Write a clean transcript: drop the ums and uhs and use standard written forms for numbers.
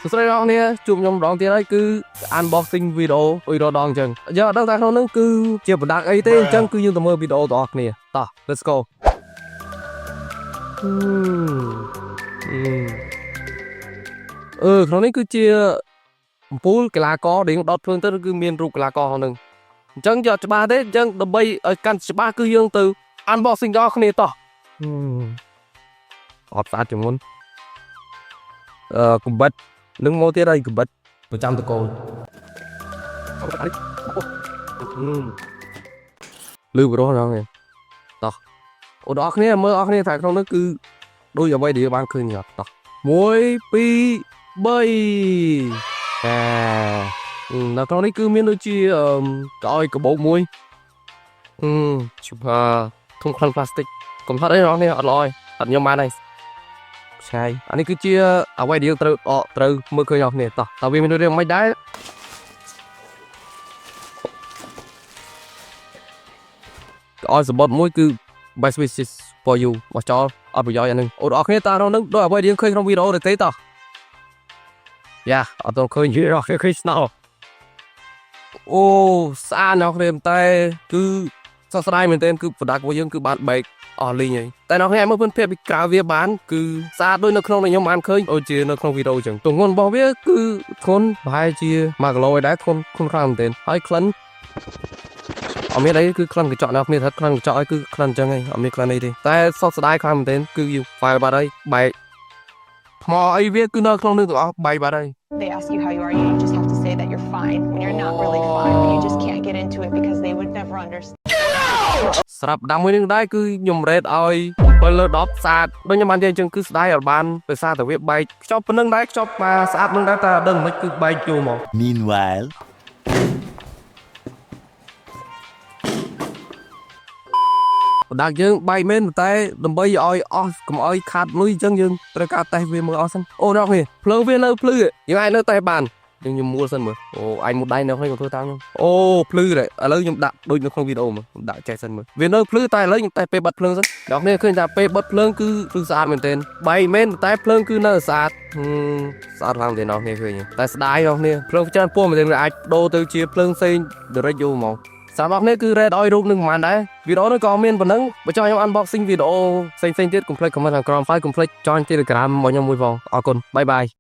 សួស្តីអ្នកនរគ្នាជួបខ្ញុំម្ដងទៀតហើយគឺ unboxing video អុយរដងអញ្ចឹងយើងអត់ដឹងថាក្នុងហ្នឹងគឺជា product អីទេអញ្ចឹងគឺយើងទៅមើលវីដេអូទាំងអស់គ្នាតោះ let's go. អឺក្នុងនេះគឺជាអំពូលកីឡាករដែលយើងដុតភ្លើងទៅគឺមានរូបកីឡាករក្នុងហ្នឹងអញ្ចឹងយកច្បាស់ទេអញ្ចឹងដើម្បីឲ្យកាន់ច្បាស់គឺយើងទៅ unboxing ទាំងអស់គ្នាតោះហឹមអត់ស្អាតជាងមុនអឺកំបិតនឹងមកទៀតហើយកំបិតប្រចាំតកូលលឺបរោះហ្នឹងឯងតោះអូដល់គ្នាមើលអស់គ្នាថាក្នុងនោះគឺដូចអ្វីដែលយើងបានឃើញអត់តោះ1 2 3អានៅក្នុងនេះគឺមានដូចជាអឺកោយកបោកមួយអឺជប់ធុងក្លិនផ្លាស្ទិកកុំថត់អីបងប្អូនអត់ល្អទេអត់ខ្ញុំបានហើយឆ្ងាយអានេះគឺជាអ្វីដែលយើងត្រូវអកត្រូវមើលឃើញអស់គ្នាតោះតើវាមានរឿងមិនដែរកោយសបុតមួយគឺ best wishes for you បោះចោលអត់ប្រយោជន៍អានឹងអូនអរគ្នាតើក្នុងនឹងដូចអ្វីដែលយើងឃើញក្នុងវីដេអូទៅទេតោះយ៉ាអត់ទាន់ឃើញយីអរគ្នាឃើញស្នោអូស្អាតណាស់គ្នាតែគឺសោកស្ដាយមែនទែនគឺ product របស់យើងគឺបានបែកអស់លីងហើយតែអ្នកគ្នាអាចមើលពិនភាពពីក្រៅវាបានគឺស្អាតដូចនៅក្នុងដែលខ្ញុំបានឃើញដូចជានៅក្នុងវីដេអូចឹងទម្ងន់របស់វាគឺធ្ងន់ប្រហែលជា1គីឡូឯដែរធ្ងន់ធ្ងន់ខ្លាំងមែនទែនហើយក្លិនអត់មានអីគឺក្លិនកញ្ចក់អ្នកគ្នាថាក្លិនកញ្ចក់ឲ្យគឺក្លិនចឹងឯងអត់មានក្លិនអីទេតែសោកស្ដាយខ្លាំងមែនទែនគឺយើង file បាត់ហើយបែកថ្មអីវាគឺនៅក្នុងនឹងទាំងអស់បែកបាត់ហើយ They ask you how you are, you just have to say that you're fine when you're not really fine, but you just can't get into it because they would never understand. សម្រាប់ដាំមួយនឹងដែរគឺខ្ញុំ rate ឲ្យ7លើ10ស្អាតដូចខ្ញុំបាននិយាយអញ្ចឹងគឺស្ដាយអត់បានដោយសារតែវាបែកខ្ចប់ប៉ុណ្្នឹងដែរខ្ចប់មកស្អាតនឹងដែរតែដឹងមិនគឺបែកចូលមក Meanwhile, បណ្ដាយើងបែកមែនតែដើម្បីឲ្យអស់កុំឲ្យខាតលុយអញ្ចឹងយើងត្រូវការតេស្តវាមើលអស់សិនអូអ្នកនេះភ្លើងវានៅភ្លឺយើងអាចនៅតេស្តបានយើងខ្ញុំមួលសិនមើលអូអញមុតដៃនៅនេះកុំធ្វើតាមខ្ញុំអូភ្លឺដែរឥឡូវខ្ញុំដាក់ដូចនៅក្នុងវីដេអូមើលខ្ញុំដាក់ចេះសិនមើលវានៅភ្លឺតែឥឡូវខ្ញុំតេស្តពេលបិទភ្លើងសិនអ្នកនេះឃើញថាពេលបិទភ្លើងគឺភ្លឺស្អាតមែនទែនបែកមែនតែភ្លើងគឺនៅស្អាតស្អាតខ្លាំងមែនទែនអ្នកនេះឃើញតែស្ដាយអ្នកនេះភ្លើងច្រើនពណ៌មែនទែនវាអាចដូរទៅជាភ្លើងផ្សេង direct យកហ្មងសម្រាប់នេះគឺ rate ឲ្យរូបនឹងប្រហែលដែរវីដេអូនេះក៏មានប៉ុណ្ណឹងបើចង់ខ្ញុំ unboxing វីដេអូផ្សេងៗទៀតកុំភ្លេច comment ខាងក្រោមហើយកុំភ្លេច join Telegram របស់ខ្ញុំមួយផងអរគុណ bye bye.